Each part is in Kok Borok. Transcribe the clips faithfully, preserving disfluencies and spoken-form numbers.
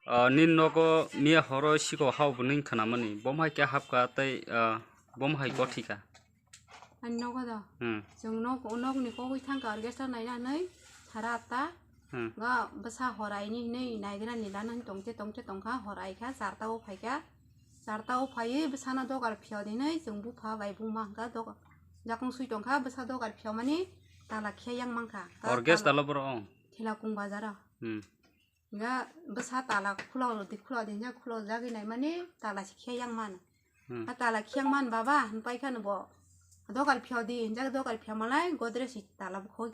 Ah, nini nogo miya horo siko hao bo nini khnamani. Bom hai khe hapkha tei, ah, bom hai gothika. Ani nogo do. Hmm. Chwng nok, nokni kogwi thangkha orchestra nainani sara atta. Hmm. Ga bwsa horaini hinwi naigrani lana tongte tongte tongkha, horaikha, charta o phaikha. Charta o phaiwi bwsano dogar phiyodinwi chwng bupha bai buma hwnkha dogar. Jakong swi tongkha, bwsa dogar phiyomani tala khe yang mankha. Ga Orchestra tala lo boro ong. Thela kung bazaro. Hmm. Ga bwsa tala khulok di, khulok di, hwnjak khulok jagwi naimani tala si khe yang mano. Hmm. A tala khiyang man baba, hwn paikha no bo. Dogar phiya di, hinjak dogar phiya malai, Godrej si tala bukhoi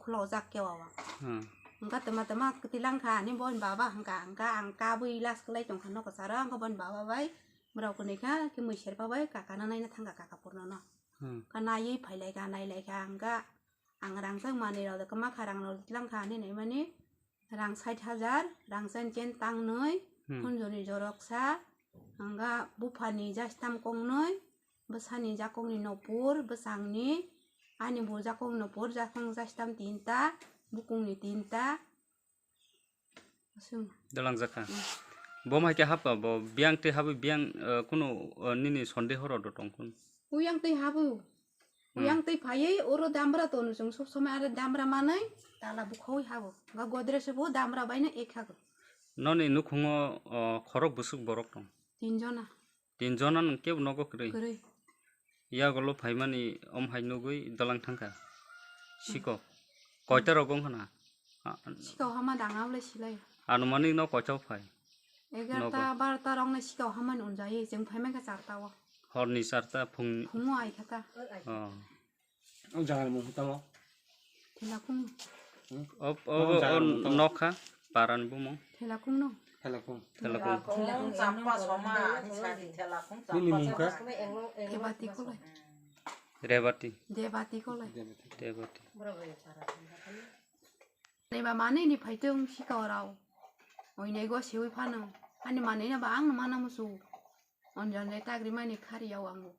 khulok jak kewa wa. Hmm. Hwnkha tama tama kwtwi langkha, ani bo baba hwnkha, hwnkha ang kabui last kwlai tongkha nokosaro, hwnkha bo baba bai, borok kwnwi kha, khe mui serpa bai, kaka no naina thangkha kaka purno no. Hmm. Kha naiwi phailaikha, nailaikha, hwnkha ang rangchak manwi rok kwma kha rang rok langkha, ani naimani, rang sait hajar, rang chen chen tangnwi, Hmm. khunjoni joroksa, hwnga buphani jastam kongnwi, bwsani jakongni nopor, bwsangni, ani bo jakong nopor, jakong jastam tinta, bukungni tinta. Aswng. Dalang jakha. Hmm. Bo mai khe hapka, bo biyang tei habwi biyang, eh, kunu, eh, nini sonde horo do tongkun. Uyang tei habwi. Hmm. Yang tei phaiwi oro damra tonu chwng sob somoi aro damra manwi tala bukhoi habo. Ga Godrej bo damra baino ek hago. Noni nukhungo, o, khorok bwswk borok tong? Tin jona. Tin jona nung kebo nogo kwrwi? Kwrwi. Yagolo phaimani om hai nugwi dalang thangkha. Siko. Koita rok wngkha na? A, Sikao hama dang abole silai. Anumanik no koita phai? Egarta, Nogo. Barta rok no sikao hamani unjai, chwng phai mankha charta o. Horni charta phung. Phungo ai kha ta. Oh. O jaga ni mung tamo. Thela khung. O, o, Tamo o, jaga o ni mung tamo. Nokha, paran bumung. Thela khung no. Thela khung. Thela khung. Thela khung, champa soma, ani sari thela khung, Nini champa mung soma. Kha? Debati kolai. Rebati. Debati kolai. Debati. Debati. Neba mane ni phaitung sikao rao. Oinai go sewi phano. Ani mane na ba ang mana musu. Onjan le tagri mani khari yao ango.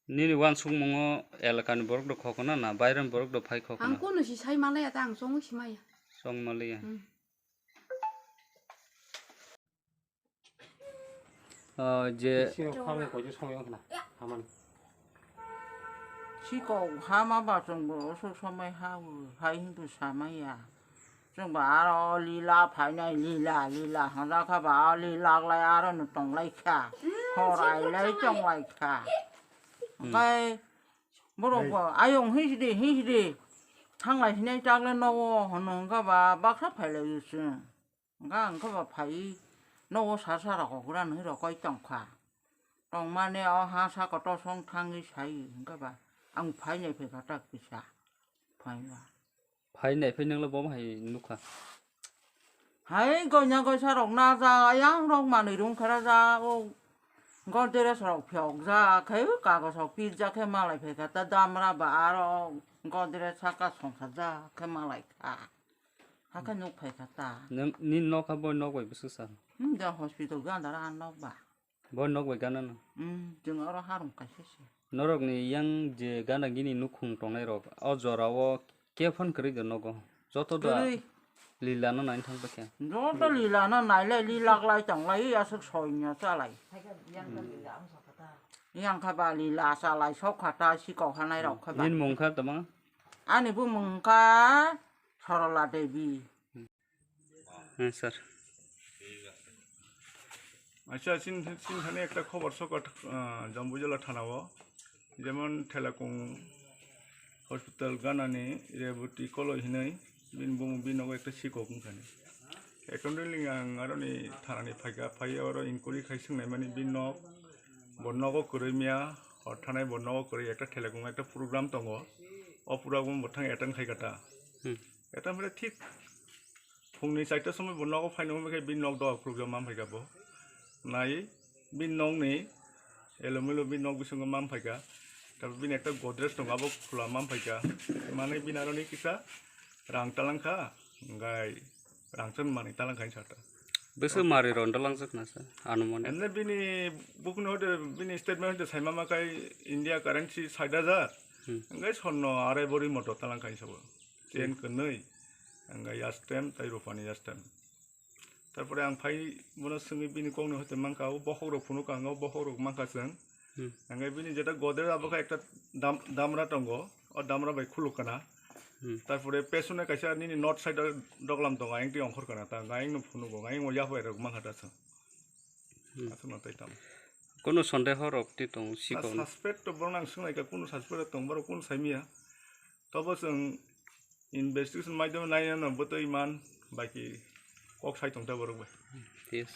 Nini wansukmungo elakani borok do khokona na baireni borok do phai khokona? Ang kono si sai malaya ta ang chongwi si maya. Chong malaya. Hmm. Ah, je Sino khamni koijo somoi wngkha na, hamani. Sikok hama ba chwngbo usuk somoi ha o, hai hintu samaya. Chwngbo aro lila phainai, lila, lila hwnjakha ba, o lila lai aro no tonglai kha. Horai lai tonglai kha. Hwnkhe borok bo ayung hinsidi, hinsidi. Thanglai hinai takle nogo hwnwi hwnkha ba, baksa phailai o chwng. Hwnkha, hwnkha ba phai nogo sar sara kok gran hwnwi rokoi tongkha. Tongmani o ha saka tosong thangwi sai hwnkha ba ang phai nai phaikha tak kisa. Phai ba. Phai nai phai nangla bo hai nukha. Hai goina goisa rok na ja ayang rok manwi rung khara ja o Godrej rok phiyok ja khai kagos rok pir ja khe malai phaikha ta damra ba aro Godrej saka songkha ja khe malai kha. Hakhe nuk phaikha ta. Nini nokha bo nok bai bwswk sa? Hmm, jang hospital gandara nok ba. Bo nok bai gana no? Hmm, jeng oro harung kaisa se. Norok ni yang je gana gini nukhung tongnai rok, o jora o kephon kwrwi do nogo. Joto do lila no nai thang pakya. Joto lila no nai lai, lila lai tong lai, aswk soi no cha lai. Yang kha ba lila cha lai, sok kha ta, sikok hanai rok kha ba. Nini mung kha tama? Ani bumung kha Sorola Devi. Hmm, sir. Acha, chin, chin thani ekta khobor sokha, ah, Jambujala thana o, jemon Thelakung hospital ganani Reboti Koloi hinwi, bini bumung bini nogo ekta sikok wngkha ni. Accordingly ang aroni thanani phaikha, phaiya oro inquiry khai swngnai mani bini nok, bo nogo kwrwi miya, hor thanai bo nogo kwrwi ekta Thelakung ekta program tongo, o program bo thang attend khaikha ta. Hmm. Eta mare thik phungni chaita somoi bo nogo phaino hwnba khe bini nok doga khulukjak man phaikha bo. Nai bini nokni elomelo bini nok bisingo man phaikha. Tabi bini ekta Godrej tongo abo khula man phaikha. Manwi bini aroni kisa rang talangkha, hwnkhe rangchak manwi talangkha hinwi sakha. Bwswk mari rok talangjakna sa anumani. Ende bini bukni hoite bini statement hoite saima ma khai India currency sait hajar, Hmm. hwnkhe sorno arai bori moto talangkha hinwi sabo. Chain Hmm. kwnwi, hwnkhe yastem tai rupani yastem. Tarpore ang phai bono swngwi bini kokno hoite mankha, o bokhok rok phunukha, ang o bokhok rok mankha chwng. Hmm. Hingke bini jeta godrej abo khe ekta dam-, damra tongo, o damra bai khuluk kana. Hmm. Tarpore pesone kaisa nini north side o doglam tongo, ayang twi ongkhor kana ta, ayang no phunugo, ayang o yaphai rok mankha ta chwng. Hmm. Aswk no tei tamo. Kono sondeho rok twi tong Na sikon. Suspect to borok nang swngnai ka, kono suspect tong borok kono saimiya. Tobo chwng investigation maidome naina no bwtwi man, baki kok sai tong ta borok bai. Yes.